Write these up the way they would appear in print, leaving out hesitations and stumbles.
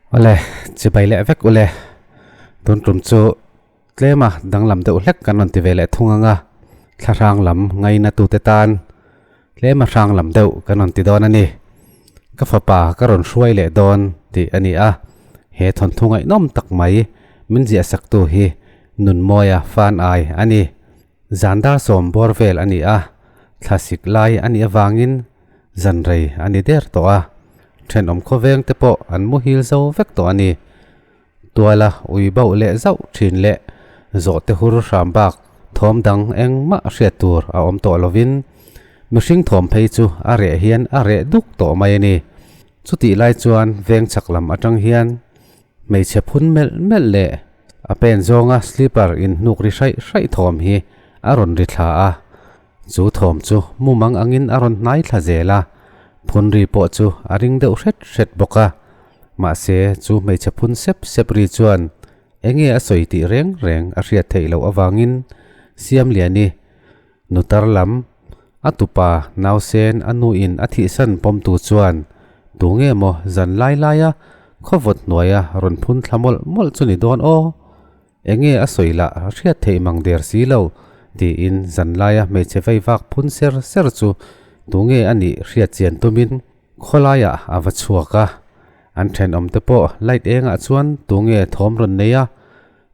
Awle, chibai leh vek ule. Tun tum chu tlema danglam deuh hlek kan rawn ti ve leh thung ang a, thlahrang lam ngaina tute tan tlema hrang lam deuh kan rawn ti dawn a ni. Ka fapa ka rawn hruai leh dawn tih a ni a, he thawnthu ngaihnawm tak mai min ziahsaktu hi Nunmawia fan ai a ni. Zan dar sawm bawr vel a ni a, thlasik lai a nih avangin zan rei a ni der tawh a, thenawm khawveng te pawh an muhil zo vek tawh a ni. Tuala ui bauh leh zauh thin leh zawhte hur hram bak thawm dang engmah hriat tur a awm tawh lovin mihring thawm phei chu a reh hian a reh duk tawh mai a ni. Chutih lai chuan veng chak lam atang hian Hmeichhe phun melh melh leh a pen zawnga slipper in hnuk ri hraih hraih thawm hi a rawn ri thla a, chu thawm chu mumang angin a rawn hnai thla zel a, phun ri pawh chu a ring deuh hret hret bawk a. Mahse, chu hmeichhe phun sep sep ri chuan enge a sawi tih reng reng a hriat theih loh avangin Siamliani Nutar lam, a tupa nausen a nuin a thihsan pawmtu chuan tunge maw zan lai laia khawvawt hnuaia rawn phun thla mawlh mawlh chu ni dawn aw? Enge a sawi lah hriat theih mang der si lo tiin zan laia hmeichhe veivak phun ser ser chu tunge a nih hriat chian tumin khawlaiah a va chhuak a. An thenawmte pawh light engah chuan tunge thawm rawn nei a,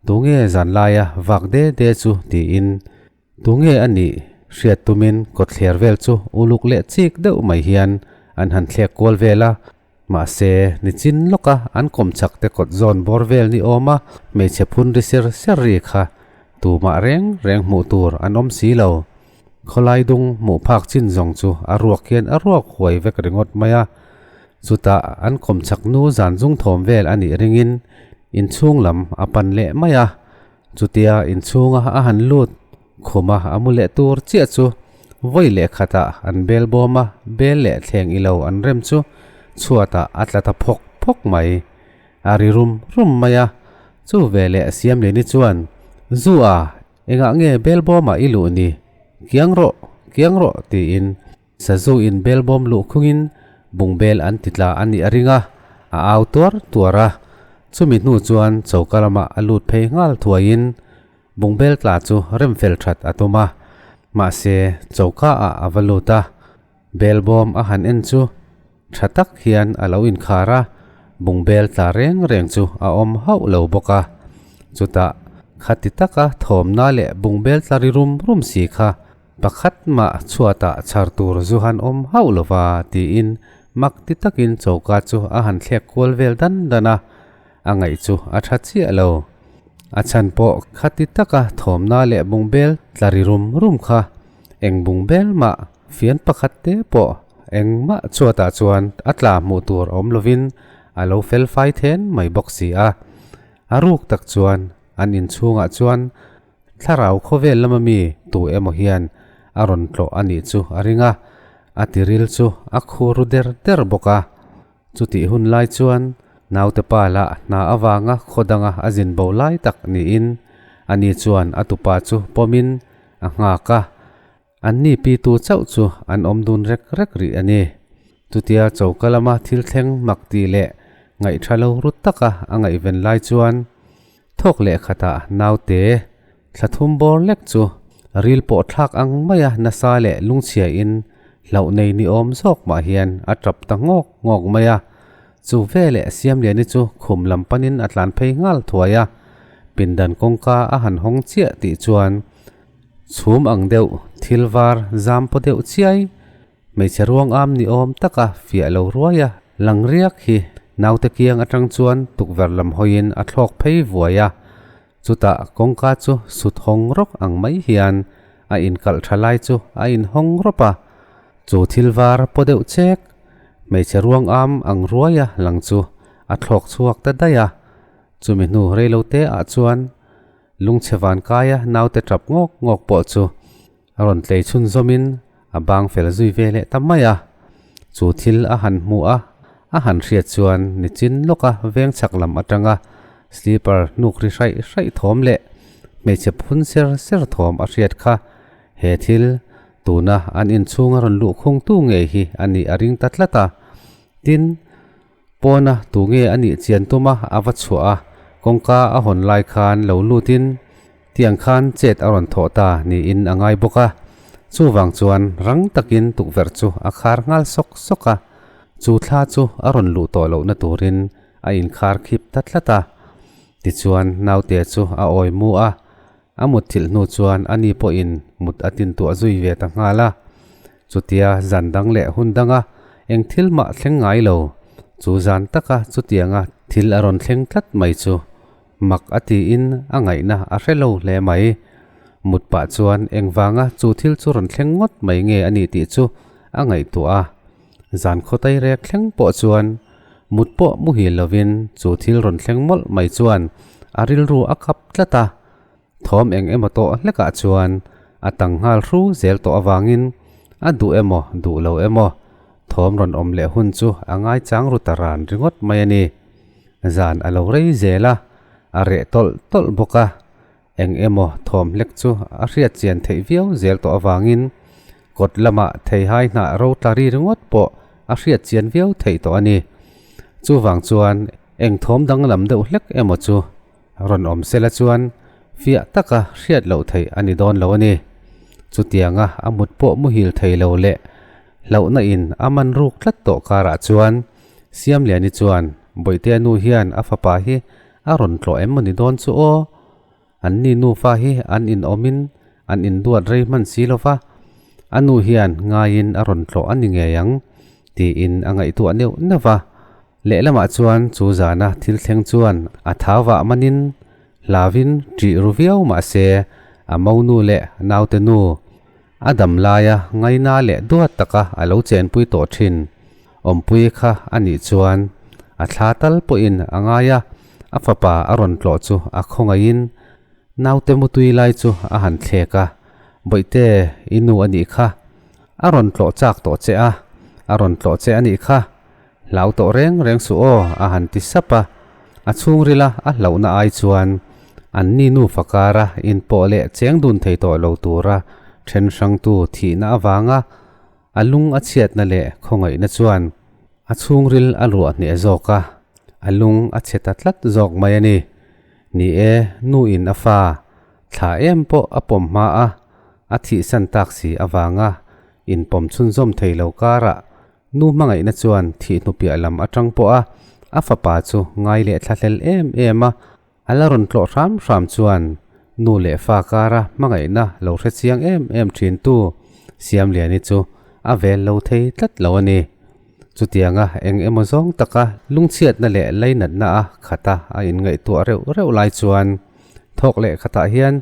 tunge zan laia vak de de chu tiin Tunge a nih hriat tumin kawtthler vel chu uluk leh chik deuh mai hian an han thlek kual vel a, mahse nichin lawka an kawmchak te kawt zawn bawr vel ni awma hmeichhe phun ri ser ser ri kha tumah reng reng hmuh tur an awm si lo. Khawlai dung hmuh phak chin zawng chu a ruak hian a ruak huai vek ringawt mai a, chutah an kawmchak nu zan zung thawm vel a nih ringin inchhung lam a pan leh mai a. Chutia inchhunga a han lut khuma a mu leh tur chiah chu vawi leh khatah an bel bawm a, bel leh thleng ilo an rem chu chhuatah a tla ta phawk phawk mai. A ri rum rum mai a, chu veleh Siamlini chuan, Zu a, engah nge bel bawmah i luh ni? Kiang rawh, kiang rawh tiin Sazu in belbawm luh khungin bungbel an ti tla a nih a ring a, a au tuar tuar a. Chumi hnu chuan choka lamah a lut phei nghal thuaiin bungbel tla chu rem fel that a tum a. Mahse, choka ah a va lut a, belbawm a han en chu tha tak hian a lo inkhar a, bungbel tla reng reng chu a awm hauh lo bawk a. Chutah, khati taka thawmna leh bungbel tla ri rum rum si kha Pakhat mah chhuatah chhar tur zu han awm hauh lo va tiin mak ti takin choka chu a han thlek kual vel dan dan a, a ngaih chu a tha chiah lo. A chhan pawh khati taka thawmna leh bungbel tla ri rum rum kha eng bungbel mah fian pakhat te pawh engmah chhuatah chuan a tla hmuh tur awm lovin a lo fel fai then mai bawk si a. A ruk tak chuan an inchhungah chuan Thlarau khawvel lama mi tu emaw hian a rawn tlawh a nih chu a ring a, a tiril chu a khu ru der der bawk a. Chutih hun lai chuan naute pa lah hna avanga khaw danga a zin bo lai tak niin ani chuan a tupa chu pawmin a nghak a. Anni pitu chauh chu an awm dun rek rek rih a ni. Chutia choka lama thil thleng mak tih leh ngaihtha lo rut taka a ngaihven lai chuan thawk leh khatah naute thla thum bawr lek chu ril pawh thlak ang maia nasa leh lungchhia in hlauh nei ni awm zawk mah hian a tap ta ngawk ngawk mai a. Chu veleh Siamliani chu khum lam panin a tlan phei nghal thuai a, pindan kawngka a han hawng chiah tih chuan Chhum ang deuh, thil var zam paw deuh chiai, hmeichhe ruang am ni awm taka fiah lo ruai a lang riak hi naute kiang atang chuan tukverh lam hawiin a thlawk phei vuai a, chutah kawngka chu sut hawng rawk ang mai hian a inkalh tha lai chu a inhawng rawp a, chu thil var paw deuh chek, hmeichhe ruang am ang ruai a lang chu a thlawk chhuak ta daih a, chumi hnu reilote ah chuan Lungchhe van kaia naute tap ngawk ngawk pawh chu a rawn tlei chhunzawmin a bang fel zui ve leh ta mai a. Chu thil a han hmu a, a han hriat chuan nichin lawka veng chhak lam atanga slipper hnuk ri hraih hraih thawm leh hmeichhe phun ser ser thawm a hriat kha he thil tuna an inchhunga rawn luhkhungtu ngei hi a nih a ring ta tlat a. Tin. Pawna tu nge a nih chian tuma a va chhuah a, kawngka a hawn lai khan lo lutin tiang khan chet a rawn thawh ta niin a ngai bawk a. Chuvang chuan rang takin tukverh chu a khar nghal sawk sawk a, chu thla chu a rawn luh tawh lohna turin a inkhar khip ta tlat a. Tichuan naute chu a awi mu a, A mut thilh hnu chuan ani pawhin mut a tintuah zui ve ta nghal a. Chutia zan dang leh hun danga eng thil mah thleng ngai lo, chu zan taka chutianga thil a rawn thleng tlat mai chu mak a tiin a ngaihna a hre lo hle mai. Mut pah chuan engvanga chu thil chu rawn thleng ngawt mai nge a nih tih chu a ngaihtuah a. Zan khawtai rek thleng pawh chuan mut pawh muhil lovin chu thil rawn thleng mawlh mai chuan a rilru a kap tlat a. Thawm eng emaw tawh hlekah chuan a tang nghal hru zel tawh avangin a duh emaw duh lo emaw thawm rawn awm leh hun chu a ngaichang ru ta ran ringawt mai a ni. Zan a lo rei zel a, a reh tawlh tawlh bawk a, eng emaw thawm hlek chu a hriat chian theih viau zel tawh avangin kawt lamah theihai hnah ro tla ri ringawt pawh a hriat chian viau theih tawh a ni. Chuvang chuan eng thawm danglam deuh hlek emaw chu Rawn awm sela chuan fiah taka hriat loh theih a ni dawn lo a ni. Chutianga a mut pawh muhil thei lo leh hlauhna in a man ruk tlat tawh karah chuan Siamliani chuan Bawihtea nu hian a fapa hi a rawn tlawh em maw ni dawn chu aw? An ni nufa hi an inawmin an induat rei hman si lo va, a nu hian ngaiin a rawn tlawh a ni ngei ang tiin a ngaihtuah neuh neuh va. Lehlamah chuan chu zana thil thleng chuan a thau vah manin hlauvin ṭih ru viau mah se a monu leh naute nu a dam laia ngaina leh duat taka a lo chenpui tawh ṭhin awmpui kha a nih chuan a thla tal pawhin a ngai a, a fapa a rawn tlawh chu a khawngaihin naute mutui lai chu a han thlek a, Bawihte, i nu a nih kha, a rawn tlawh chak tawh che a, a rawn tlawh che a nih kha. Hlau tawh reng reng suh aw, a han ti sap a. A chhungrila a hlauhna ai chuan an ni nufa kara inpawh leh cheng dun thei tawh lo tura then hrangtu thihna avanga a lung a chhiatna leh khawngaihna chuan a chhungril a ruah hneh zawk a, a lung a chhe ta tlat zawk mai a ni. Ni e, nu in a fa thla em pawh a pawm hma a, a thihsan tak si avanga inpawm chhunzawm thei lo karah Nu hmangaihna chuan thih hnupiah lam atang pawh a a fapa chu ngai leh thlahlel em em a, a la rawn tlawh hram hram chuan nu leh fa kara hmangaihna lo hre chiang em em thintu Siamliani chu a vel lo thei tlat lo a ni. Chutianga eng emaw zawng taka lungchhiatna leh lainatna a khata a inngaihtuah reuh reuh lai chuan thawk leh khatah hian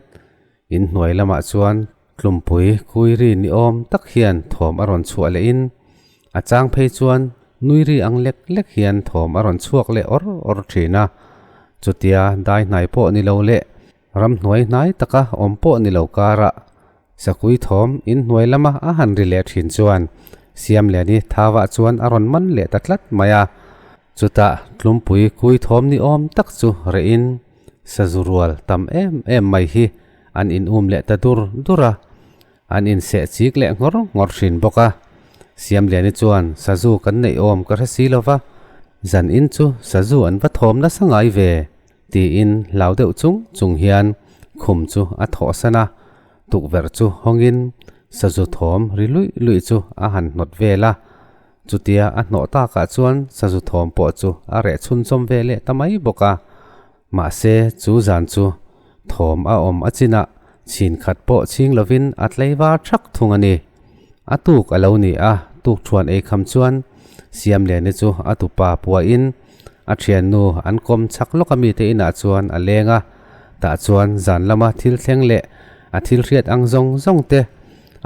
inhnuai lamah chuan Tlumpui kuiri ni awm tak hian thawm a rawn chhuah leh in, a chang phei chuan nui ri ang lek lek hian thawm a rawn chhuak leh awr awr thin a. Chutia dai hnai pawh ni lo leh ramhnuai hnai taka awm pawh ni lo karah sakui thawm inhnuai lama a han ri leh thin chuan Siamliani thavah chuan a rawn man leh ta tlat mai a. Chutah tlumpui kui thawm ni awm tak chu reh in sazu rual tam em em mai hi an in um leh ta dur dur a, an in seh chik leh nghawr nghawr hrin bawk a. Siamliani chuan sazu kan neih awm ka hre si lo va, zan in chu sazu an va thawm nasa ngai ve tiin hlau deuh chung chung hian khum chu a thawhsan a, tukverh chu hawngin sazu thawm ri luih luih chu a han hnawt vel a. Chutia a hnawh takah chuan sazu thawm pawh chu a reh chhunchawm ve leh ta mai bawk a. Mahse, chu zan chu thawm a awm a chinah chhin khat pawh chhing lovin a tleivar thak thung a ni. A tuk a lo ni a, tuk thuan ei kham chuan Siamliani chu a tupa puahin a thiannu an kawm chak lawk a mite inah chuan a leng a, tah chuan zan lama thil thleng leh a thil hriat ang zawng zawng te,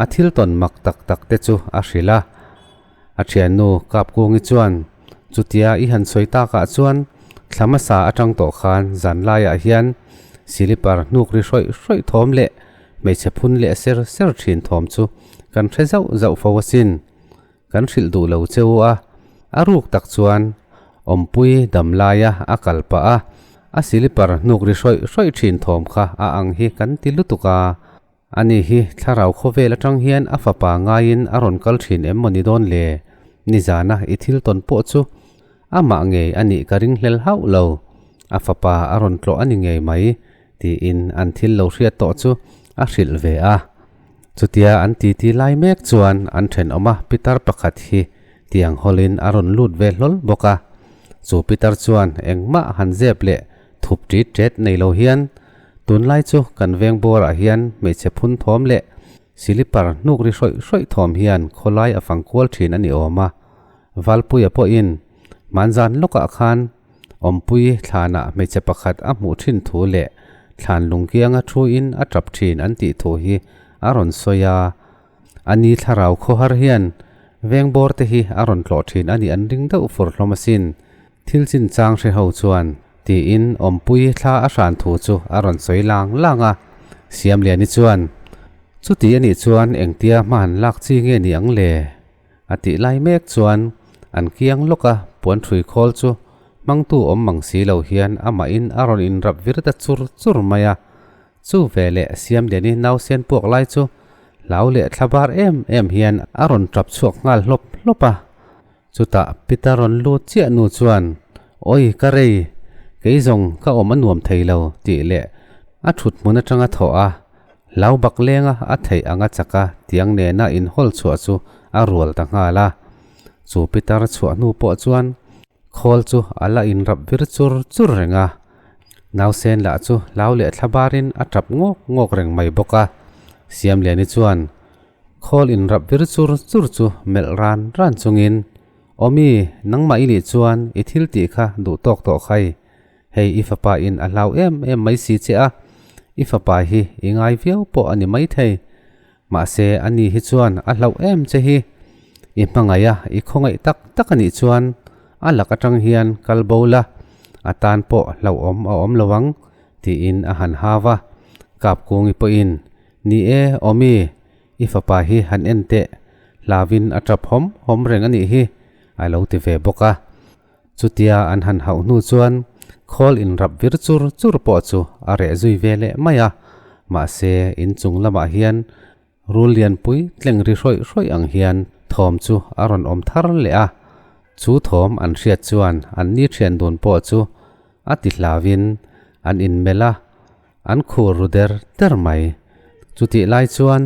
a thil tawn mak tak tak te chu a hrilh a. A thiannu Kapkungi chuan, Chutia i han sawi takah chuan thla hmasa atang tawh khan zan laiah hian silipar hnuk ri hrawih hrawih thawm leh hmeichhe phun leh ser ser thin thawm chu kan hre zauh zauh fo asin. Kan hrilh duh lo che u a, a ruk tak chuan awmpui dam laia a kal pah a, a silipar hnuk ri hrawih hrawih thin thawm kha a ang hi kan ti lutuk a. Ani hi thlarau khawvel atang hian a fapa ngaiin a rawn kal thin em maw ni dawn le? Nizana i thil tawn pawh chu Amah ngei a nih ka ringhlel hauh lo, a fapa a rawn tlawh a ni ngei mai, tiin an thil lo hriat tawh chu a hrilh ve a. Chutia an titi lai mek chuan an thenawma pitar pakhat hi tiang hawlin a rawn lut ve hlawl bawk a. Chu pitar chuan engmah han zep leh thup ṭit ṭet nei lo hian, Tunlai chu kan veng bawrah hian hmeichhe phun thawm leh silipar hnuk ri hrawih hrawih thawm hian khawlai a fang kual ṭhin a ni awm a. Valpuia pawhin hmanzan lawkah khan Awmpui thlanah hmeichhe pakhat a hmuh thin thu leh thlan lungkianga thuin a tap thin an tih thu hi a rawn sawi a. A ni thlarau khawhar hian veng bawr te hi a rawn tlawh thin a nih an ring deuh fur hlawm asin. Thil chinchang hre ho chuan tiin Awmpui thla a hran thu chu a rawn sawi lang lang a. Siamliani chuan, Chuti a nih chuan engtia hma han lak chi nge ni ang le? A tih lai mek chuan an kiang lawk a, puan hrui khawl chu hmangtu awm mang si lo hian amahin a rawn inrap vir ta chur chur mai a. Chu veleh Siamliani nausen puak lai chu hlau leh thlabar em em hian a rawn tap chhuak nghal hlawp hlawp a. Chutah Peter rawn lut chiah nu chuan, Awi ka rei, kei zawng ka awm a nuam thei lo tih leh a thut hmun atanga thawh a, hlau bak lenga a theih anga chaka tiang nena inhawl chhuah chu a rual ta nghal a. Chu Peter chhuah hnu pawh chuan khawl chu a la inrap vir chur chur reng a, nausen lah chu hlau leh thlabarin a tap ngawk ngawk reng mai bawk a. Siamliani chuan Khawl inrap vir chur chur chu melh ran ran chungin, Awmi, nangmah i nih chuan i thil tih kha duh tawk tawh khai. Hei i fapa in a hlau em em mai si che a, i fapa hi i ngai viau pawh a ni maithei. Mahse ani hi chuan a hlauh em che hi. I hmangaih a, i khawngaih tak tak a nih chuan a lak atang hian kal bo la, a tan pawh hlauhawm a awm lo ang, tiin a han hau a. Kapkungi pawhin Ni e, Awmi, i fapa hi han en teh, hlauin a tap hawm hawm reng a nih hi, a lo ti ve bawk a. Chutia an han hauh hnu chuan khawl inrap vir chur chur pawh chu a reh zui ve leh mai a, mahse inchung lamah hian rul lianpui tleng ri hrawih hrawih ang hian thawm chu a rawn awm thar leh a. Chu thawm an hriat chuan an ni thian dun pawh chu a ti hlauin an inmelh a. An khur ru der der mai. Chutih lai chuan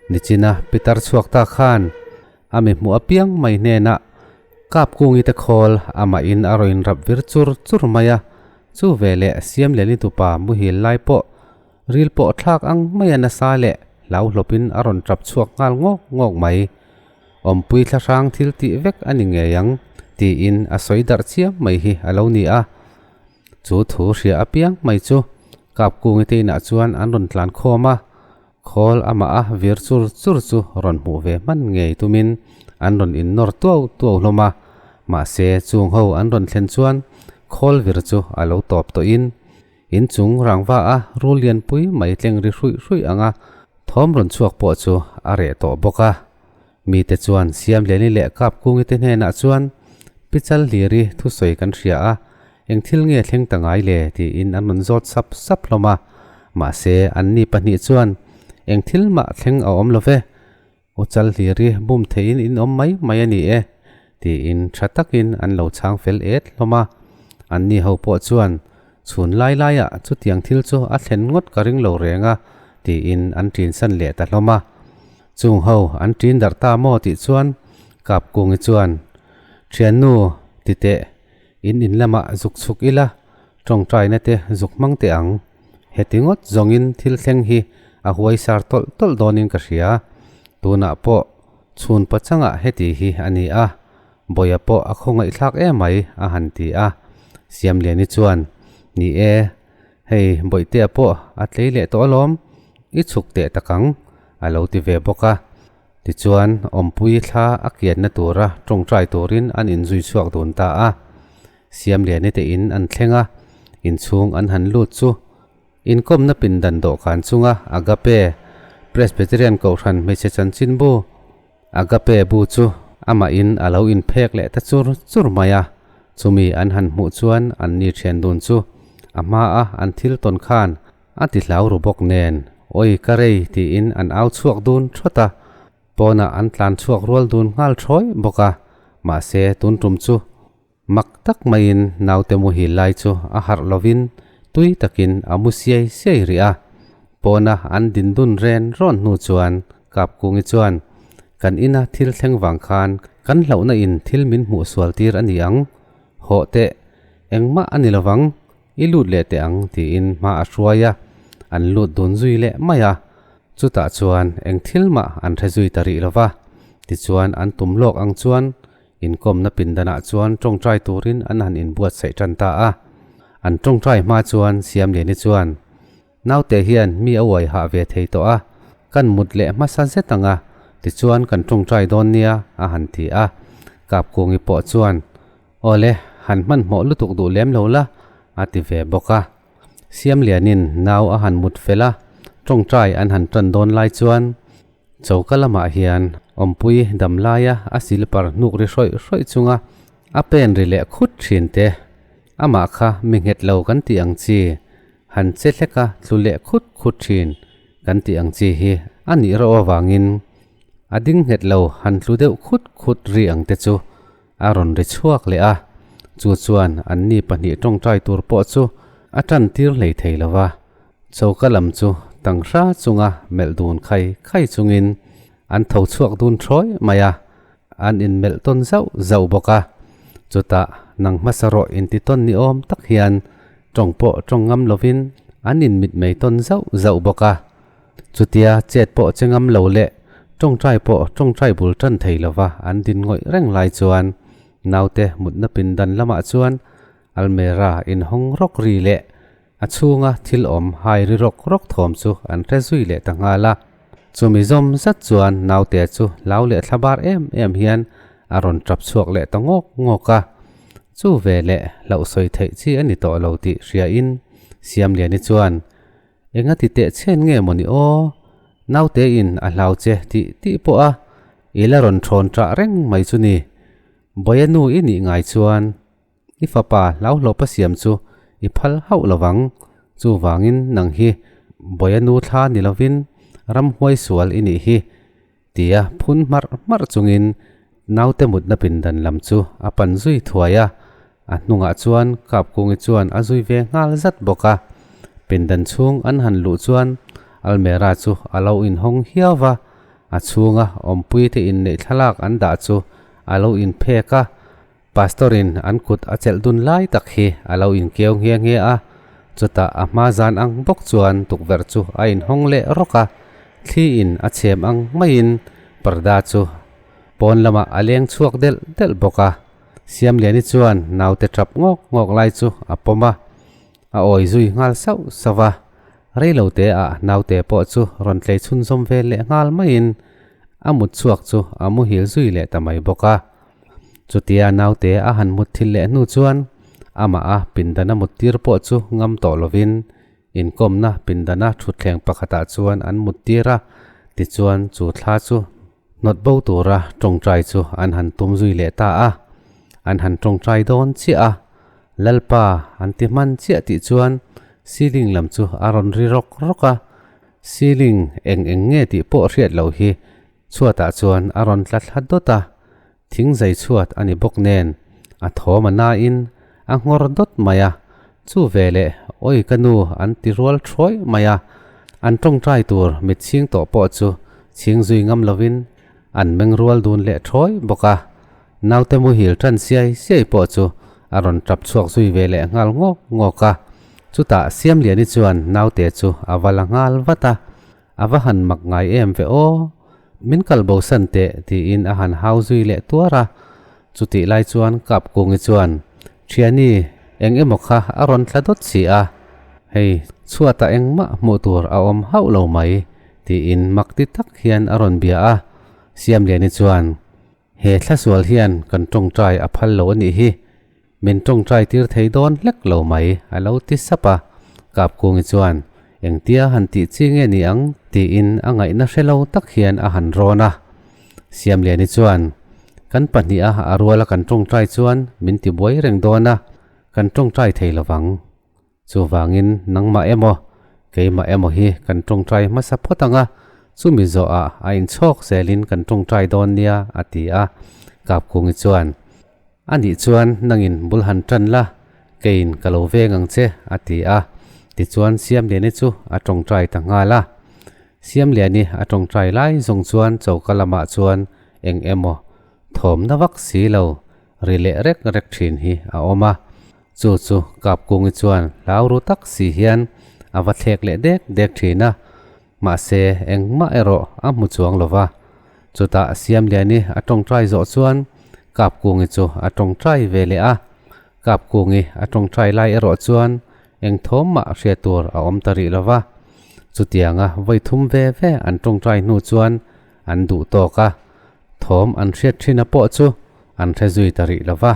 Nichina pitar chhuak ta khan a mi hmuh apiang mai hnenah Kapkungi te khawl amah in a rawn rap vir chur chur mai a, chu veleh Siamliani tupa muhil lai pawh ril pawh thlak ang mai a nasa leh hlau hlawpin a rawn tap chhuak nghal ngawk ngawk mai. Awmpui thlahrang thil tih vek a ni ngei ang tiin a sawi darh chiam mai hi a lo ni a. Chu thu hria apiang mai chu Kapkungi te inah chuan an rawn tlan khawm a, khawl amah a vir chur chur chu rawn hmuh ve hman ngei tumin an rawn innawr tuau tuau hlawm a, mahse chung ho an rawn thlen chuan khawl vir chu a lo tawp tawhin inchung rangva a rul lianpui mai tleng ri hruih hruih anga thawm rawn chhuak pawh chu a reh tawh bawk a. Mite chuan Siamliani leh Kapkungi te hnenah chuan Pichal Hliri thusawi kan hria a, eng thil nge thleng ta ngai le tiin an rawn zawt sap sap hlawm a. Mahse, anni pahnih chuan eng thil mah thleng a awm lo ve, Uchal Hliri bum theihin in awm mai mai a ni e tiin tha takin an lo chhang fel et hlawm a. Anni ho pawh chuan chhun lai laiah chutiang thil chu a thlen ngawt ka ring lo reng a tiin an ṭinsan leh ta hlawm a. Chung ho an ṭin darh ta maw tih chuan Kapkungi chuan, Ṭhiannu, ti teh, in in lamah zuk chhuk ila, ṭawngṭaina te zuk hmang teh ang. Heti ngawt zawngin thil thleng hi a huai sar tawlh tawlh dawnin ka hria. Tunah pawh chhun pachangah heti hi a ni a, Bawia pawh a khawngaihthlak emai a han ti a. Siamliani chuan, Ni e, Hei, Bawihtea pawh a tlei leh tawh alawm, i chhuk teh tak ang, a lo ti ve bawk a. Tichuan, awmpui thla a kianna tura tawngtai turin an inzui chhuak dun ta a. Siamliani te in an thleng a, inchhung an han lut chu inkawmna pindan dawhkan chunga Agape Presbyterian Kohhran hmeichhe chanchinbu, Agape bu chu amahin a lo inphek leh ta chur chur mai a, chumi an han hmuh chuan an ni thian dun chu a hmaa an thil tawn khan a ti hlau ru bawk nen, Awi ka rei tiin an au chhuak dun thawt a, pawnah an tlan chhuak rual dun nghal thawi bawk a, mahse tun tum chu. Mak tak maiin naute muhil lai chu a harh lovin tui takin a mu siai siai rih a. Pawna an din dun ren rawn hnu chuan Kapkungi chuan, Kan ina thil thleng vang khan kan hlauhna in thil min hmuh sual tir a ni ang. Hawh teh, engmah a ni lovang, i lut leh teh ang tiin hma a hruai a, an lut dun zui leh mai a. Chutah chuan eng thil mah an hre zui ta rih lova, tichuan an tum lawk ang chuan Inkawmna pindanah chuan tawngtai turin an han inbuatsaih tan ta a. An tawngtai hma chuan Siamliani chuan, Naute hian mi a uai hah ve thei tawh a, kan mut leh hmasa zet ang a, tichuan kan tawngtai dawn nia, a han ti a. Kapkungi pawh chuan, Awle, han hmanhmawh lutuk duh lem lo la, a ti ve bawk a. Siamlianin nau a han mut fel a, tawngtai an han tan dawn lai chuan, Choka lamah hian awmpui dam laia a silipar hnuk ri hrawih hrawih chunga a pen ri leh khut thin te, amah kha mi nghet lo kan tih ang chi, han che hleka tlu leh khut khut thin kan tih ang chi hi a nih rauh avangin a ding nghet lo han tlu deuh khut khut ri ang te chu a rawn ri chhuak leh a, chu chuan anni pahnih tawngtai tur pawh chu a tan tir hlei thei lo va. Choka lam chu tanghra chunga melh dun khai khai chungin an tho chhuak dun thawi mai a, an inmelh tawn zauh zauh bawk a. Chutah nang hmasa rawh inti tawn ni awm tak hian tawng pawh tawng ngam lovin an inmitmei tawn zauh zauh bawk a. Chutia chet pawh che ngam lo leh tawngtai pawh tawngtai bul tan thei lova an din ngawih reng lai chuan naute mutna pindan lamah chuan almera inhawng rawk ri leh A chhunga thil awm hai ri rawk rawk thawm chu an hre zui leh ta nghal a. Chumi zawm zat chuan naute chu hlau leh thlabar em em hian a rawn tap chhuak leh ta ngawk ngawk a. Chu ve leh hlauh sawi theih chi a ni tawh lo tih hriain Siamliani chuan, Enga ti teh chhen nge mawni aw? Naute in a hlau che tih tih pawh a i la rawn thawn ṭah reng mai chu ni. Bawia nu i nih ngai chuan I fapa hlauhlawpa siam chu i phal hauh lovang, chuvangin nang hi Bawia nu thla ni lovin ramhuai sual i nih hi, tia phun hmarh hmarh chungin naute mutna pindan lam chu a pan zui thuai a, a hnungah chuan Kapkungi chuan a zui ve nghal zat bawk a. Pindan chhung an han luh chuan almera chu a lo inhawng hiau va, a chhunga awmpuite inneih thlalak an dah chu a lo inphek a, Pastor-in an kut a chelh dun lai tak hi a lo inkeu nghe nghe a, chutah a hma zan ang bawk chuan tukverh chu a inhawng leh rawk a, thliin a chhem ang maiin parda chu pawn lamah a leng chhuak delh delh bawk a. Siamliani chuan naute tap ngawk ngawk lai chu a pawm a, a awi zui nghal sauh sauh a, reilote ah naute pawh chu rawn tlei chhunzawm ve leh nghal maiin a mut chhuak chu a muhil zui leh ta mai bawk a. Chutia naute a han mut thil leh hnu chuan amah a pindana mut tir pawh chu ngam tawh lovin inkawmna pindana thutthleng pakhatah chuan an mut tir a, tichuan chu thla chu hnawt bo tura tawngtai chu an han tum zui leh ta a. An han tawngtai dawn chiah a, Lalpa an ti hman chiah tih chuan ceiling lam chu a rawn ri rawk rawk a, ceiling eng eng nge tih pawh hriat loh hi Chhuatah chuan a rawn tla thla dawt a, thing zai chhuat a ni bawk nen a thawm a nain a nghawr dawt mai a, chu veleh awi ka nu an ti rual thuai mai a, an tawngtai tur mit chhing tawh pawh chu chhing zui ngam lovin an meng rual dun leh thuai bawk a, naute muhil tan siai siai pawh chu a rawn tap chhuak zui ve leh nghal ngawk ngawk a, chutah Siamliani chuan naute chu a va la nghal vat a. A va han mak ngai em ve aw, min kal bo san teh tiin a han hau zui leh tuar a. Chutih lai chuan Kapkungi chuan, Thiani, eng emaw kha a rawn tla dawt si a, hei chhuatah engmah hmuh tur a awm hauh lo mai tiin mak ti tak hian a rawn bia a. Siamliani chuan, He thlasual hian kan tawngtai a phal lo a nih hi, min tawngtai tir thei dawn hlek lo mai a lo ti sap a. Kapkungi chuan, Engtia han tih chi nge ni ang? tiin a ngaihna hre lo tak hian a han rawn a. Siamliani chuan, Kan pahniha a ruala kan tawngtai chuan min ti buai reng dawn a, kan tawngtai thei lovang. Chuvangin nangmah emaw, keimah emaw hi kan tawngtai hmasa phawt ang a, chumi zawhah a inchhawk zelin kan tawngtai dawn nia, a ti a. Kapkungi chuan, A nih chuan nangin bul han tan la, keiin ka lo veng ang che, a ti a. Tichuan Siamliani chu a tawngtai ta nghal a. Siamliani a tawngtai lai zawng chuan choka lamah chuan eng emaw thawmna vak si lo ri leh rek rek thin hi a awm a. Chu chu Kapkungi chuan hlau ru tak si hian a va thlek leh dek dek thin a. Mahse, engmah erawh a hmu chuang lo va. Chutah Siamliani a tawngtai zawh chuan Kapkungi chu a tawngtai ve leh a. Kapkungi a tawngtai lai erawh chuan eng thawm mah hriat tur a awm ta rih lo va. Chutianga vawi thum ve ve an tawngtai hnu chuan an duh tawk a, thawm an hriat thin a pawh chu an hre zui ta rih lo va.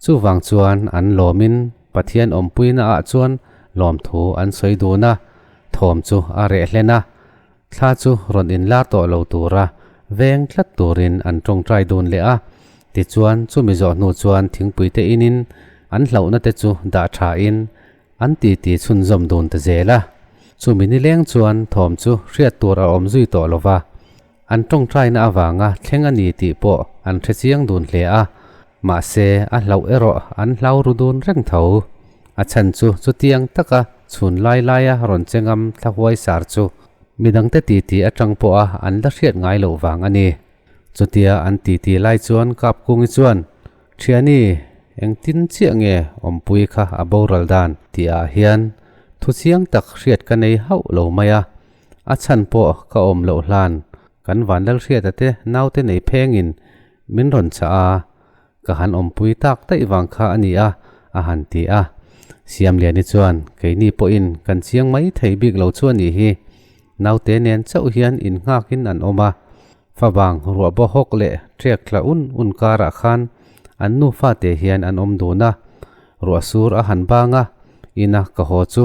Chuvang chuan an lawmin Pathian awmpuina ah chuan lawmthu an sawi dun a, thawm chu a reh hlen a, thla chu rawn inlar tawh lo tura veng tlat turin an tawngtai dun leh a. Tichuan chumi zawh hnu chuan thingpui te inin an hlauhna te chu dah tha in an titi chhunzawm dun ta zel a. Chumi nileng chuan thawm chu hriat tur a awm zui tawh lova, An tawngtaina avanga thleng a ni tih pawh an hre chiang dun hle a, mahse a hlauh erawh an hlau ru dun reng tho. A chhan chu chutiang taka chhun lai laia rawn che ngam thla huai sar chu midangte titi atang pawha an la hriat ngai loh vang a ni. Chutia an titi lai chuan Kapkungi chuan, Thiani, engtin chiah nge awmpui kha a boral dan tihah hian thu chiang tak hriat ka nei hauh lo mai a, A chhan pawh ka awm loh hlan kan Vanlalhriata te naute nei phengin min rawn chah a, ka han awmpui tak daih vang kha a ni a, a han ti a. Siamliani chuan keini pawhin kan chiang mai thei bik lo chu a nih hi, naute nen chauh hian innghakin an awm a, favang ruah baw hawk leh ṭek tla un un karah khan an nufa te hian an awm dun a, ruah sur a han bang a, ina ka haw chu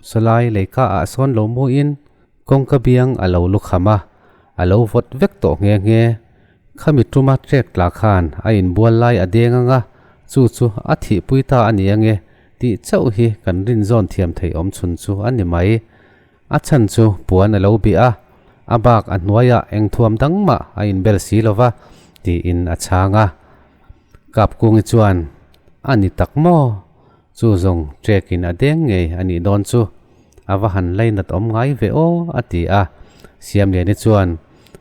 Sawlai leika ah sawn lo muin kawngka biang a lo lu kham a, a lo vawt vek tawh nghe nghe. Khami tuma trek tla khan a inbual lai a deng ang a, chu chu a thihpui ta a ni ange tih chauh hi kan rinzawn thiam thei awm chhun chu a ni mai. A chhan chu puan a lo bih a, a bak a hnuaiah engthuam dang mah a inbel si lo va tiin a chhang a. Kapkungi chuan, A ni tak maw? Chu zawng ṭekin a deng ngei a nih dawn chu a va han lainat awm ngai ve aw a ti a. Siamliani chuan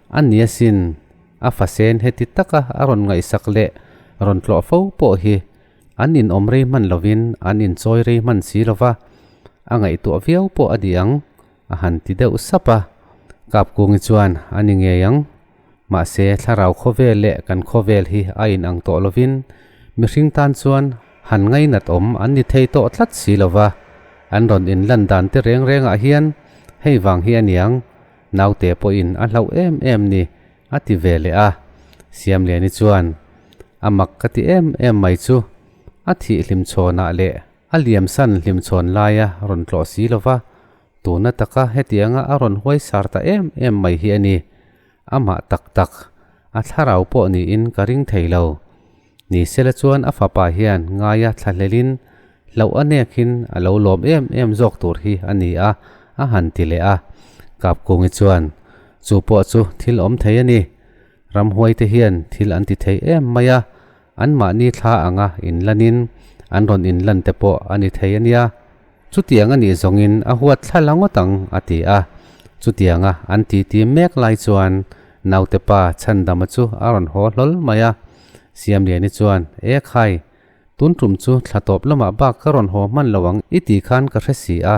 a ni asin a fasen heti taka a rawn ngaihsak leh rawn tlawh fo pawh hi an inawm rei hman lovin an inchawi rei hman si lova a ngaihtuah viau pawh a ni ang a han ti deuh sap a. Kapkungi chuan a ni ngei ang. Mahse, thlarau khawvel leh kan khawvel hi a inang tawh lovin mihring tan chuan han ngainat awm an ni thei tawh tlat si lova, an rawn inlan dan te reng rengah hian hei vang hi a niang, naute pawhin a hlauh em em ni a ti ve leh a. Siamliani chuan a mak ka ti em em mai chu a thih hlimchhawnah leh a liamsan hlimchhawn laia rawn tlawh si lova, Tuna taka hetianga a rawn huai sar ta em em mai hi a ni. Amah tak tak, a thlarau pawh niin ka ring thei lo. Ni sela chuan a fapa hian ngaia thlahlelin hlauh a nekin a lo lawm em em zawk tur hi a ni a, a han ti leh a. Kapkungi chuan, Chu pawh chu thil awm thei a ni. Ramhuaite hian thil an ti thei em mai a, anmahni thla anga inlanin an rawn inlan te pawh a ni thei a nia. Chutiang a nih zawngin a huat thla la ngawt ang, a ti a. Chutianga an titi mek lai chuan naute pa Chhandama chu a rawn haw hlawl mai a. Siamliani chuan, E khai, tun tum chu thla tawp lamah bak ka rawn haw hman lo ang i ti khan ka hre si a,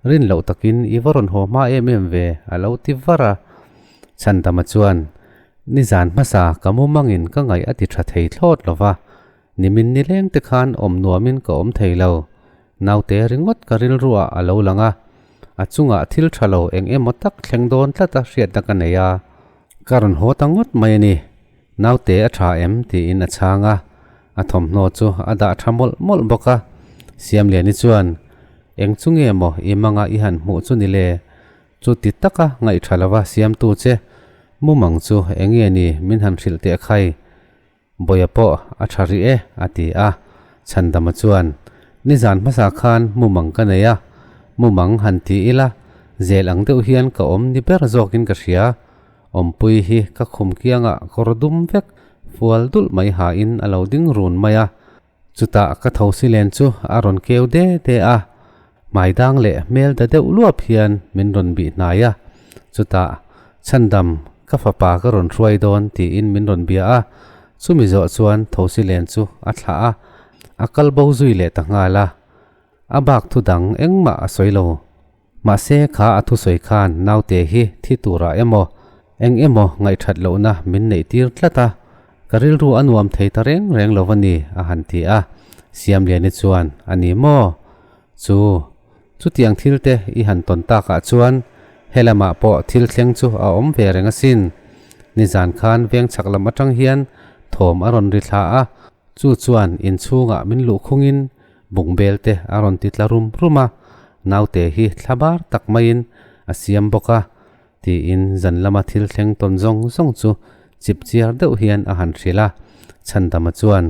rin loh takin i va rawn haw hma em em ve, a lo ti var a. Chhandama chuan, Nizan hmasa ka mumangin ka ngaih a ti tha thei thlawt lo va, Nimin nileng te khan awm nuamin ka awm thei lo. Naute ringawt ka rilruah a lo lang a, a chungah thil tha lo eng emaw tak thleng dawn tlata hriatna ka nei a. Ka rawn haw ta ngawt mai a ni. Naute a tha em? tiin a chhang a, a thawmhnaw chu a dah tha mawlh mawlh bawk a. Siamliani chuan, Eng chu nge maw i manga i han hmuh chu ni le? Chuti taka ngaih tha lova siamtu che mumang chu eng nge ni min han hrilh teh khai? Bawia pawh a tha rih e, a ti a. Chhandama chuan, Nizan hmasa khan mumang ka nei a, mumang han ti ila, zel ang deuh hian ka awm ni ber zawkin ka hria. Awmpui hi ka khum kiangah kawr dum vek, fual dulh mai ha in a lo ding run mai a. Chutah ka thosi len chu a rawn keu de de a, hmai dang leh hmel da deuh luap hian min rawn bih hnai a. Chutah, Chhandam, ka fapa ka rawn hruai dawn tiin min rawn bia a, chumi zawh chuan thosi len chu a thlah a, a kal bo zui leh ta nghal a. A bak thu dang engmah a sawi lo. Mahse kha a thusawi khan naute hi thi turah emaw eng emaw ngaihthat lohna min neih tir tlat a, ka rilru a nuam thei ta reng reng lo a ni a han ti a. Siamliani chuan, A ni maw? Chu, chutiang thil te i han tawn takah chuan helamah pawh thil thleng chu a awm ve reng asin. Nizan khan veng chhak lam atang hian thawm a rawn ri thla a, chu chuan inchhungah min luhkhungin Bungbel te a rawn ti tla rum rum a, naute hi thla bar tak maiin a siam bawk a, tiin zan lama thil thleng tawn zawng zawng chu chip chiar deuh hian a han hrilh a. Chhandama chuan,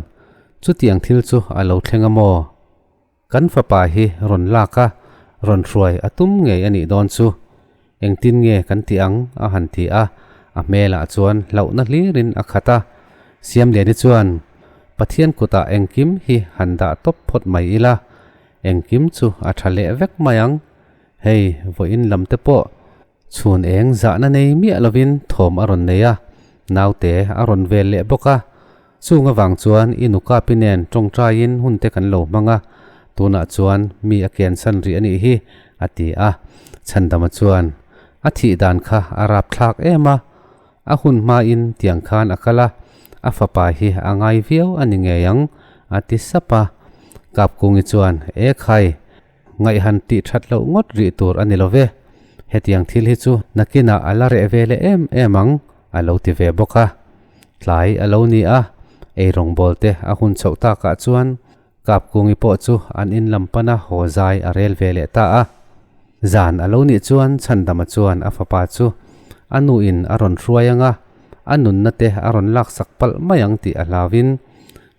Chutiang thil chu a lo thleng a maw? Kan fapa hi rawn lak a, rawn hruai a tum ngei a nih dawn chu. Engtin nge kan ti ang? a han ti a, a hmelah chuan hlauhna hlirin a khat a. Siamliani chuan, Pathian kutah engkim hi han dah tawp phawt mai ila, engkim chu a tha leh vek mai ang. Hei, vawiin lam te pawh chhun eng zahna nei miah lovin thawm a rawn nei a, naute a rawn vel leh bawk a. Chung avang chuan i nukapi nen tawngtaiin hun te kan lo hmang a, tunah chuan mi a kiansan rih a nih hi, a ti a. Chhandama chuan, A thih dan kha a rapthlak em a, a hun hmain tiang khan a kal a, a fapa hi a ngai viau a ni ngei ang, a ti sap a. Kapkungi chuan, E khai, ngaihhan tih that loh ngawt rih tur a ni lo ve, hetiang thil hi chu nakinah a la reh ve leh em em ang, a lo ti ve bawk a. Tlai a lo ni a, ei rawngbawl te a hun chhoh takah chuan Kapkungi pawh chu an in lam pana haw zai a rel ve leh ta a. Zan a lo nih chuan Chhandama chuan a fapa chu a nuin a rawn hruai ang a, a nunna te a rawn laksak palh mai ang tih a hlauin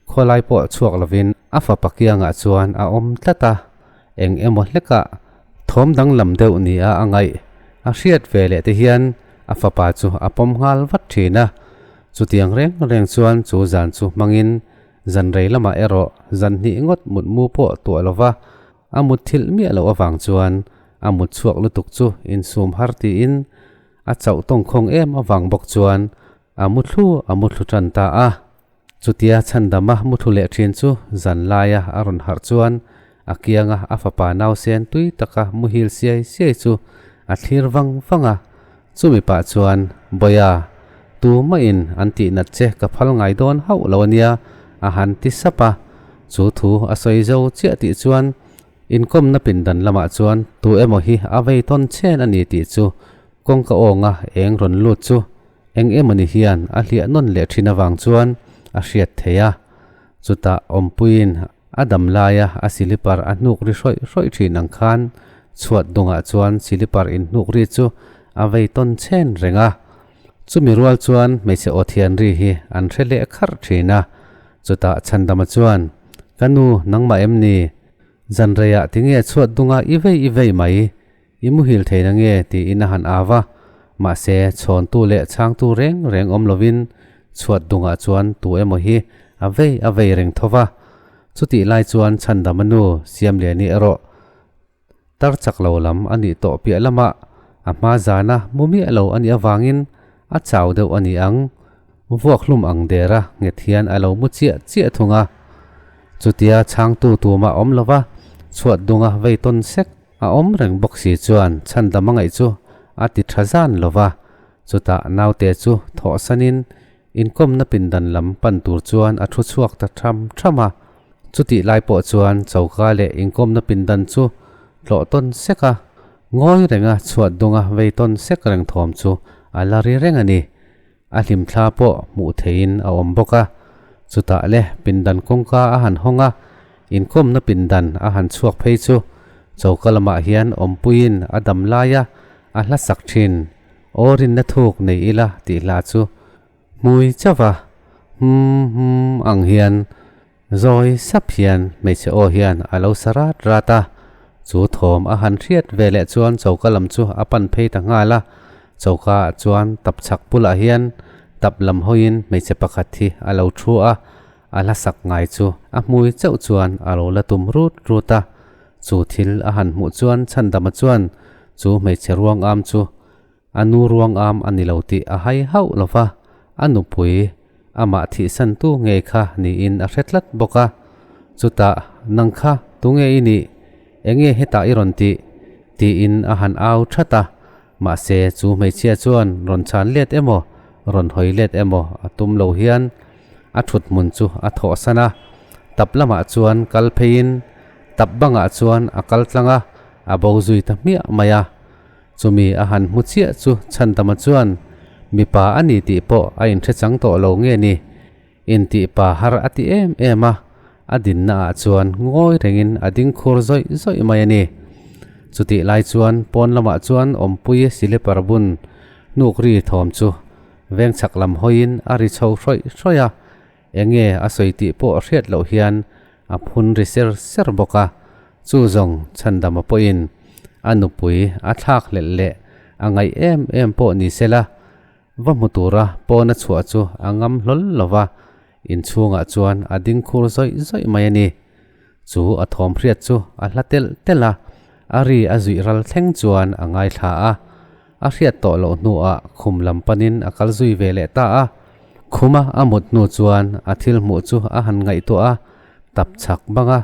Khawlai pawh chhuak lovin a fapa kiangah chuan a awm tlat a, eng emaw hlekah thawm danglam deuh nia a ngaih a hriat ve leh te hian a fapa chu a pawm nghal vat thin a. Chutiang reng reng chuan chu zan chu hmangin zan rei lamah erawh zan hnih ngawt mutmu pawh tuah lova a mut thilh miah loh avang chuan a mut chhuak lutuk chu insum har tiin a chauh tawngkhawng em avang bawk chuan a muthlu a muthlu tan ta a. Chutia chhandama muthlu leh thin chu zan laia a rawn harh chuan a kianga a fapa nausen tui taka muhil siai siai chu a thlir vang vang a. Chumi pah chuan, Bawia, tu mahin an tih nat che ka phal ngai dawn hauh lo ania, a han ti sap a. Chu thu a sawi zo chiah tih chuan inkawmna pindan lamah chuan tu emaw hi a vei tawn chen a ni tih chu kawngka awnga eng rawn lut chu Eng emawni hian a hliah nawn leh thin avang chuan a hriat thei a, chutah awmpuiin a dam laia a silipar a hnuk ri hrawih hrawih thin ang khan chhuat dungah chuan silipar inhnuk ri chu a vei tawn chhen reng a. Chumi rual chuan hmeichhe aw thian ri hi an hre leh kharh thin a, chutah Chhandama chuan, Ka nu, nangmah em ni? Zanreiah tinge chhuat dunga i vei i vei mai? I muhil thei na nge? tiin a han au a, mahse chhawntu leh chhangtu reng reng awm lovin chhuat dungah chuan tu emaw hi a vei a vei reng tho va. Chutih lai chuan Chhandama nu Siamliani erawh tar chak lo lam a nih tawh piah lamah a hma zana mu miah lo a nih avangin a chau deuh a ni ang, vuak hlum ang dera nghet hian a lo mu chiah chiah thung a. Chutia chhangtu tumah awm lova chhuat dunga vei tawn sek A awm reng bawk si chuan chhandam a ngaih chu a ti tha zan lo va, chutah naute chu thawhsanin inkawmna pindan lam pan tur chuan a thu chhuak ta tham tham a. Chutih lai pawh chuan choka leh inkawmna pindan chu tlawh tawn sek a, ngawi renga chhuat dunga vei tawn sek reng thawm chu a la ri reng a ni. A hlimthla pawh hmuh theihin a awm bawk a, chutah le pindan kawngka a han hawng a, inkawmna pindan a han chhuak phei chu choka lamah hian awmpuiin a dam laia a hla sak thin, Aw rinna thuk nei ila tih hla chu hmui chauh a, hum hum ang hian Zawi sap hian hmeichhe aw hian a lo sa rat rat a, chu thawm a han hriat ve leh chuan choka lam chu a pan phei ta nghal a, choka ah chuan tapchhak bulah hian Tap lam hawiin hmeichhe pakhat hi a lo thu a, a hla sak ngai chu a hmui chauh chuan a lo la tum rut rut a. Chu thil a han hmuh chuan Chhandama chuan chu hmeichhe ruang am chu a nu ruang am a ni lo tih a hai hauh lo va, a nupui amah thihsantu ngei kha niin a hre tlat bawk a. Chutah, Nang kha tunge i nih? Enge hetah i rawn tih? tiin a han au that a. Mahse, chu hmeichhia chuan rawn chhan let emaw, rawn hawi let emaw a tum lo hian a thut hmun chu a thawhsan a. Tap lamah chuan kal pheiin tap bangah chuan a kal tlang a, a bo zui ta hmiah mai a. Chumi a han hmu chiah chu Chhandama chuan mipa a ni tih pawh a inhre chang tawh lo nge ni? Intih pa har a ti em em a, a dinna ah chuan ngawi rengin a ding khur zawih zawih mai a ni. Chutih lai chuan pawn lamah chuan awmpui silipar bun hnuk ri thawm chu veng chhak lam hawiin a ri chho hrawih hrawih a, enge a sawi tih pawh hriat loh hian a phun ri ser ser bawk a, chu zawng Chhandama pawhin a nupui a thlak hlelh leh a ngaih em em pawh ni sela, Va hmu tura pawna chhuah chu a ngam hlawl lo va, inchhungah chuan a ding khur zawih zawih mai a ni. Chu a thawm hriat chu a hla telh telh a, a ri a zuih ral thleng chuan a ngaithla a. A hriat tawh loh hnuah khum lam panin a kal zui ve leh ta a. Khuma a mut hnu chuan a thil hmuh chu a han ngaihtuah a, tap chak bang a,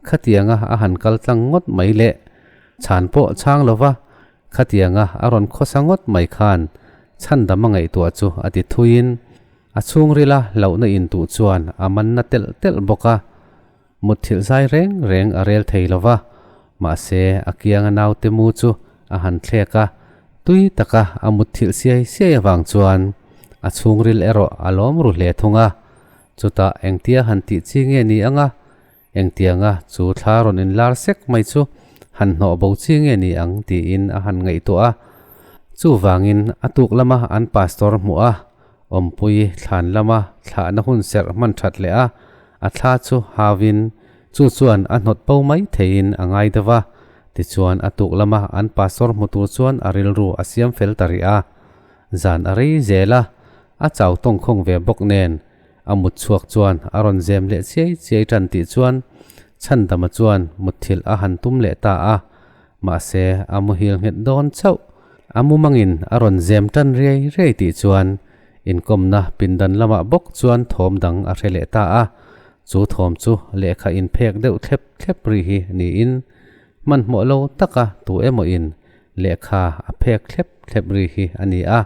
khatianga a han kal tlang ngawt mai leh chhan pawh chhang lo va, Khatianga a rawn khawsa ngawt mai khan chhandam a ngaihtuah chu a ti thuiin a chhungrila hlauhna intuh chuan a manna telh telh bawk a. Mutthilh zai reng reng a rel thei lo va, mahse a kianga naute mu chu a han thlek a, tui taka a mutthilh siai siai avang chuan a chhungril erawh a lawm ru hle thung a. Chutah engtia han tih chi nge ni anga Engtianga chu thla rawn inlar sek mai chu han hnawh bo chi nge ni ang tiin a han ngaihtuah a. Chuvangin a tuk lama an pastor hmuh a, awmpui thlan lama thlahna hun serh hman that leh a, a thla chu hauin chu chuan a hnawt bo mai theiin a ngai deuh a. Tichuan a tuk lama an pastor hmu tur chuan a rilru a siam fel ta rih a. Zan a rei zel a, a chau tawngkhawng ve bawk nen A mut chhuak chuan a rawn zem leh chiai chiai tan tih chuan Chhandama chuan mutthilh a han tum leh ta a, mahse a muhil nghet dawn chauh. A mumangin a rawn zem tan riai riai tih chuan inkawmna pindan lamah bawk chuan thawm dang a hre leh ta a, chu thawm chu lehkha inphek deuh thlep thlep ri hi niin hmanhmawh lo taka tu emaw in lehkha a phek thlep thlep ri hi a ni a.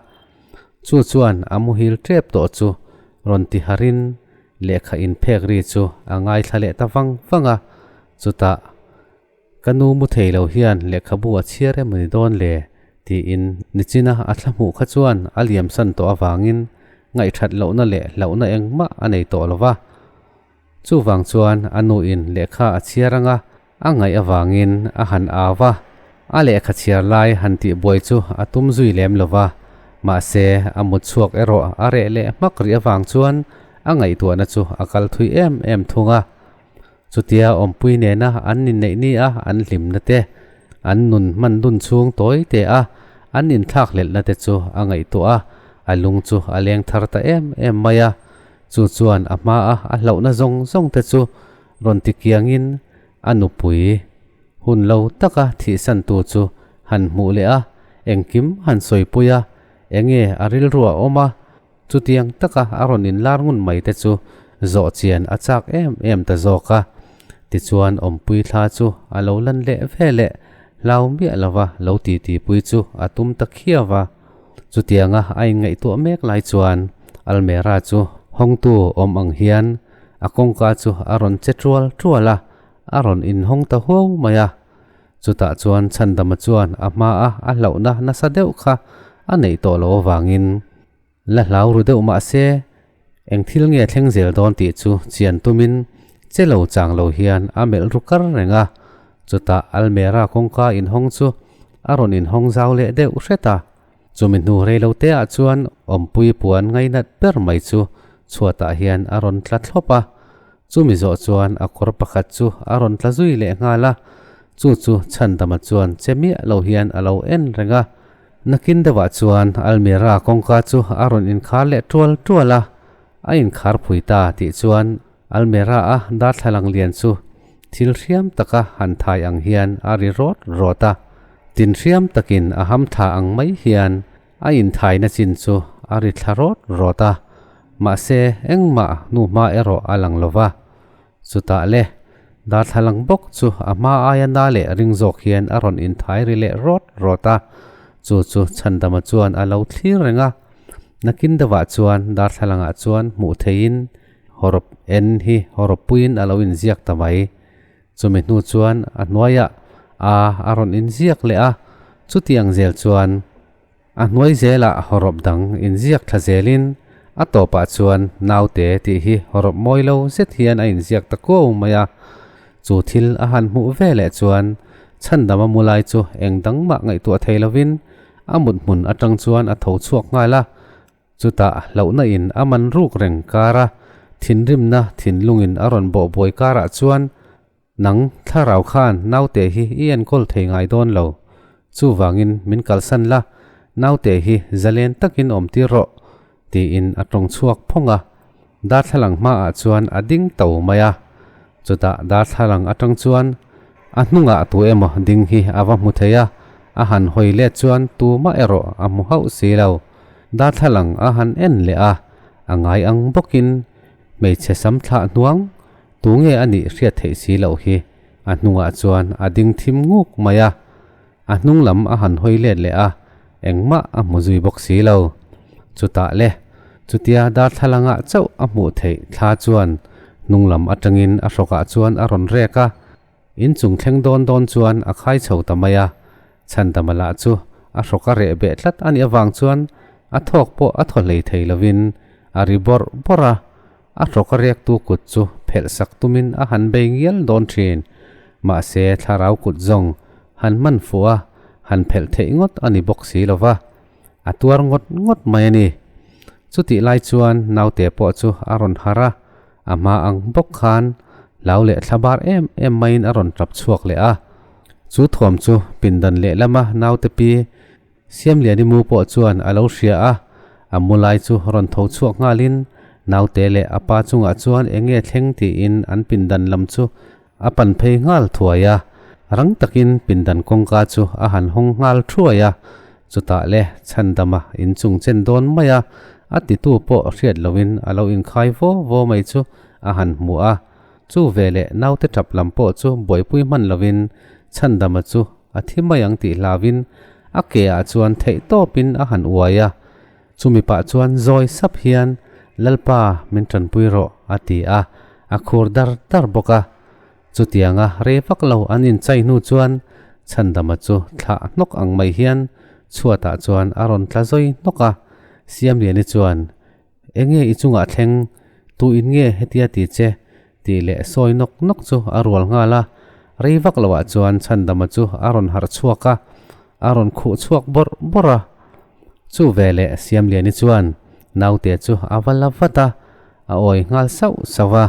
Chu chuan a muhil tep tawh chu rawn ti harin lehkha inphek ri chu a ngaithla leh ta vang vang a, chutah ka nu mu thei lo hian lehkhabu a chhiar emaw ni dawn le tiin nichina a thla hmuh kha chuan a liamsan tawh avangin ngaihthat lohna leh hlauhna engmah a nei tawh lo va. Chuvang chuan a nuin lehkha a chhiar anga a ngaih avangin a han au va, a lehkha chhiar lai han tih buai chu a tum zui lem lo va, mahse a mut chhuak erawh a reh leh hmak rih avang chuan a ngaihtuahna chu a kal thui em em thung a. Chutia awmpui nena an inneih ni a an hlimna te, an nun hman dun chhung tawi te a an inthlakhlelhna te chu a ngaihtuah a, a lung chu a leng thar ta em em mai a. Chu chuan a hmaa a hlauhna zawng zawng te chu rawn ti kiangin a nupui hun lo taka thihsantu chu han hmuh leh a, engkim han sawipui a, enge a rilru a awm a, chutiang taka a rawn inlar ngun mai te chu zawh chian a chak em em ta zawk a. Tichuan awmpui thla chu a lo lan leh ve leh hlau miah lova lo titipui chu a tum ta khiau a. Chutianga a inngaihtuah mek lai chuan Almera chu hawngtu awm ang hian a kawngka chu a rawn che tual tual a, a rawn inhawng ta huau mai a. Chutah chuan Chhandama chuan a hmaa a hlauhna nasa deuh kha a neih tawh loh avangin la hlau ru deuh mah se eng thil nge thleng zel dawn tih chu chian tumin che lo chang lo hian a melh ru kar reng a. Chutah Almera kawngka inhawng chu a rawn inhawng zau leh deuh hret a. Chumi hnu rei lo te ah chuan awmpui puan ngainat ber mai chu chhuatah hian a rawn tla thlawp a. Chumi zawh chuan a kawr pakhat chu a rawn tla zui leh nghal a. Chu chu Chhandama chuan che miah lo hian a lo en reng a. Nakin deuhah chuan almirah kawngka chu a rawn inkhar leh tual tual a, a inkhar phui ta tih chuan almirah a darthlalang lian chu thil hriam taka han thai ang hian a ri rawt rawt a, tin hriam takin a ham thla ang mai hian a inthaina chin chu a ri thla rawt rawt a, mahse engmah hnuhma erawh a lang lo va. Chutah le, darthlalang bawk chu a hma aia na leh ring zawk hian a rawn inthai ri leh rawt rawt a, chu chu Chhandama chuan a lo thlir reng a. Nakin deuhah chuan darthlalangah chuan hmuh theihin hawrawp en hi hawrawp puiin a lo inziak ta mai. Chumi hnu chuan a hnuaiah a a rawn inziak leh a, chutiang zel chuan A hnuai zelah hawrawp dang inziak thla zelin a tawpah chuan naute tih hi hawrawp mawi lo zet hian a inziak ta kuau mai a. Chu thil a han hmuh ve leh chuan chhandama mu lai chu eng dang mah ngaihtuah thei lovin a mut hmun atang chuan a tho chhuak nghal a. Chutah hlauhna in a man ruk reng kar a, thinrimna thinlungin a rawn bawh buai karah chuan Nang, thlarau khan naute hi i enkawl thei ngai dawn lo. Chuvangin min kalsan la, naute hi zalen takin awm tir rawh, tiin a tawng chhuak phawng a. Darthlalang hmaah chuan a ding to mai a. Chutah darthlalang atang chuan a hnungah tu emaw ding hi a va hmu thei a, a han hawi let chuan tumah erawh a hmu hauh si lo. Darthlalang a han en leh a, a ngai ang bawkin hmeichhe sam thlah hnuang Tunge a nih hriat theih si loh hi? A hnungah chuan a ding thim nguk mai a, a hnung lam a han hawi let leh a, engmah a hmu zui bawk si lo. Chutah le, chutia darthlalangah chauh a hmuh theih thla chuan hnung lam atangin a hrawkah chuan a rawn rek a, inchung thleng dawn dawn chuan a khai chho ta mai a, Chhandama lah chu a hrawk a reh beh tlat a nih avang chuan a thawk pawh a thaw hlei thei lovin a ri bawrh bawrh a, A hrawk a riaktu kut chu phelh sak tumin a han bei ngial dawn thin. Mahse, thlarau kut zawng han hman fuh a, han phelh theih ngawt a ni bawk si lo va. A tuar ngawt ngawt mai a ni. Chutih lai chuan naute pawh chu a rawn harh a, a hma ang bawk khan hlau leh thlabar em em maiin a rawn tap chhuak leh a. Chu thuam chu pindan lehlama naute pi Siamliani mu pawh chuan a lo hria a, a mu lai chu rawn tho chhuak nghalin naute leh a pa chungah chuan eng nge thleng tiin an pindan lam chu a pan phei nghal thuai a, rang takin pindan kawngka chu a han hawng nghal thuai a, chutah le chhandama inchung chen dawn mai a, a titu pawh hriat loin a lo inkhai vaw vaw mai chu a han hmu a, chu veleh naute tap lam pawh chu buaipui hman loin chhandama chu A thi mai ang tih hlauin a ke ah chuan theih tawpin a han uai a, chumi pah chuan zawi sap hian Lalpa min tanpui rawh a ti a, a khur dar dar bawk a. Chutianga rei vak lo an inchai hnu chuan Chhandama chu thlah hnawk ang mai hian chhuatah chuan a rawn tla zawi hnawk a, Siamliani chuan Enge i chungah thleng, tu in nge hetia ti che? tih leh sawi nawk nawk chu a rual nghal a, rei vak loah chuan Chhandama chu a rawn harh chhuak a, a rawn khuh chhuak bawrh bawrh a. Chu veleh Siamliani chuan naute chu a va la vat a, a awi nghal sauh sauh a.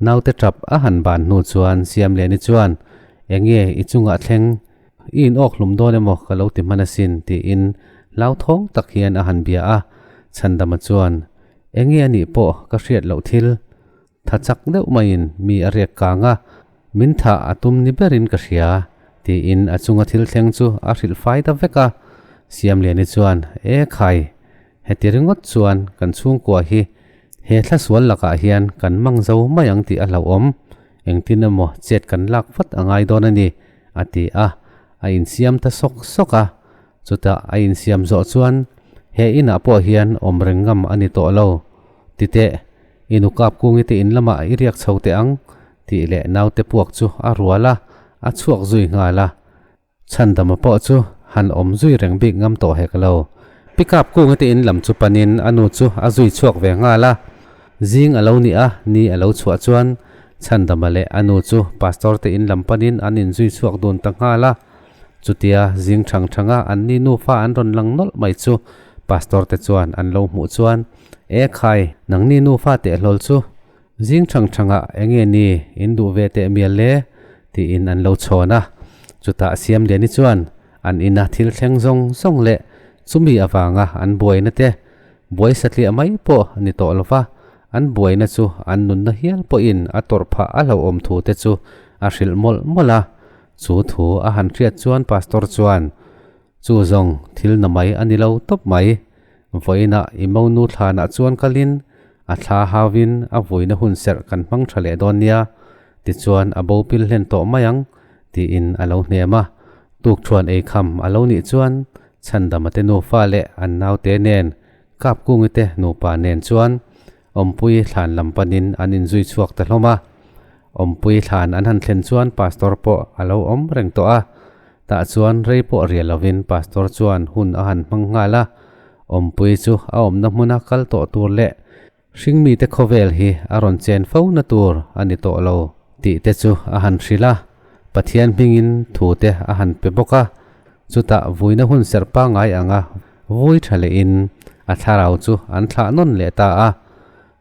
Naute tap a han ban hnu chuan Siamliani chuan, Enge i chungah thleng, I inawk hlum dawn emaw ka lo ti hman asin tiin hlauthawng tak hian a han bia a, Chhandama chuan, Enge a nih pawh ka hriat loh thil, tha chak deuh maiin mi a riak kang a, min thah a tum ni berin ka hria tiin a chunga thil thleng chu a hrilh fai ta vek a. Siamliani chuan, E khai, heti ringawt chuan kan chhungkua hi he thlasual lakah hian kan mang zo mai ang tih a hlauhawm, engtin emaw chet kan lak vat a ngai dawn a ni a ti a, a insiam ta sawk sawk a. Chutah a insiam zawh chuan he inah pawh hian awm reng ngam a ni tawh lo. Titeh, i nu kap kungi te in lamah i riak chho teh ang, tih leh naute puak chu a rual a, a chhuak zui nghal a. Chhandama pawh chu han awm zui reng bik ngam tawh hek lo. Pi kap kungi te in lam chu panin a nu chu a zui chhuak ve nghal a. Zing a lo nih a, ni a lo chhuah chuan Chhandama leh a nu chu Pastor te in lam panin an inzui chhuak dun ta nghal a. Chutia zing thang thanga an ni nufa an rawn lang nawlh mai chu Pastor te chuan an lo hmuh chuan, E khai, nangni nufa teh hlawl chu zing thang thangah enge ni in duh ve teh mial le? tiin an lo chhawn a. Chutah Siamliani chuan an ina thil thleng zawng zawng leh. Chumi avanga an buaina te buai satliah mai pawh a ni tawh lova, an buaina chu an nunna hial pawhin a tawrh phah a hlauhawm thu te chu a hrilh mawlh mawlh a. Chu thu a han hriat chuan Pastor chuan, Chu zawng thil na mai a ni lo tawp mai. Vawiinah i monu thlanah chuan kalin a thla hauin a vuina hun serh kan hmang tha leh dawn nia, tichuan a bo pil hlen tawh mai ang, tiin a lo hnem a. Tukṭhuan ei kham a lo nih chuan Chhandama te nufa leh an naute nen Kapkungi te nupa nen chuan Awmpui thlan lam panin an inzui chhuak ta hlawm a. Awmpui thlan an han thlen chuan Pastor pawh a lo awm reng tawh a. Tah chuan rei pawh rial lovin Pastor chuan hun a han hmang nghal a. Awmpui chu a awmna hmuna kal tawh tur leh Hringmite khawvel hi a rawn chen fo na tur a ni tawh lo tih te chu a han hrilh a, Pathian hmingin thu te a han pe bawk a, chutah vuina hun serh pangngai anga vui tha lehin a thlarau chu an thlah nawn leh ta a,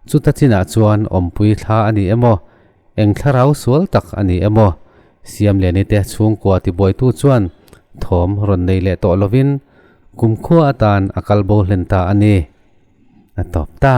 chuta chinah chuan awmpui thla a ni emaw, eng thlarau sual tak a ni emaw, Siamliani te chhungkua tibuaitu chuan thawm rawn nei leh tawh lovin kumkhua atan a kalbo hlen ta a ni. A tawp ta.